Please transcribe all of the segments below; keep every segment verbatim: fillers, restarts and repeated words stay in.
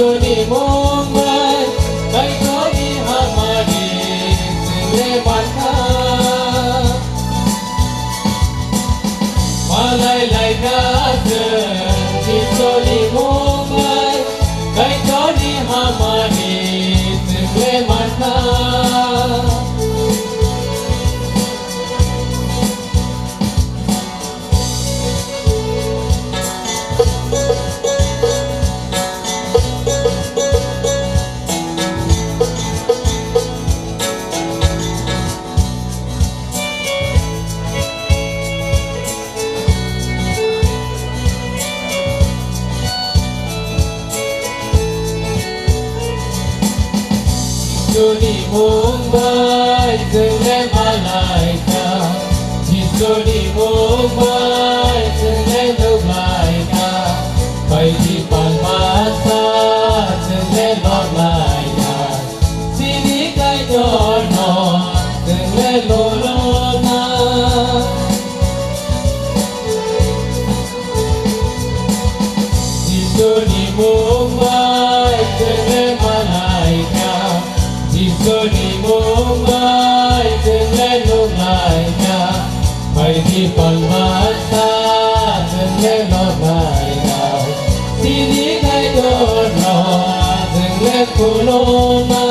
Jisuni mung bai Kaitorni hamari chwng le mankha. Malai laikha chwng Jisuni mung bai Kaitorni hamari chwng le mankha. Jisuni mung bai chwng le malaikha, Jisuni mung bai chwng le nuklaikha, baidi palmasa chwng le loklaikha, chini Kaitorno chwng le lolona. Jisuni mung bai chwng le malaikha, Jisuni mung bai chwng le nuklaikha, baidi palmasa chwng le loklaikha, chini Kaitorno chwng le khulumna.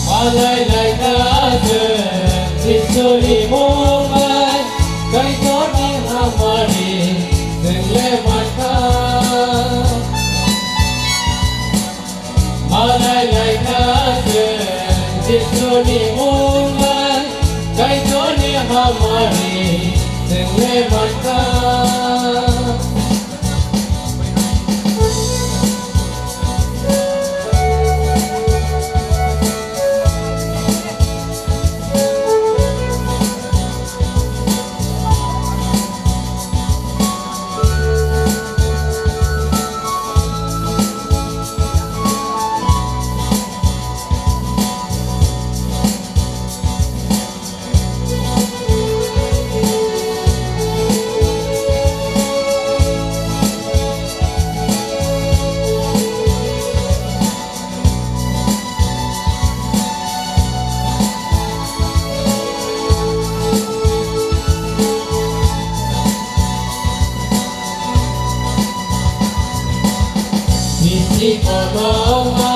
Malai laikha chwng Jisuni mung bai Kaitorni hamari chwng le mankha. Malai laikha chwng Jisuni mung bai Kaitorni hamari chwng le mankha. Bisi kotorma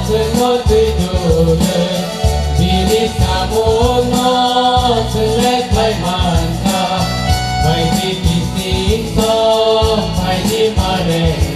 chwngno twi dulwi, bini samungno chwng le khlai mankha. Phaidi bising tong, phaidi mare.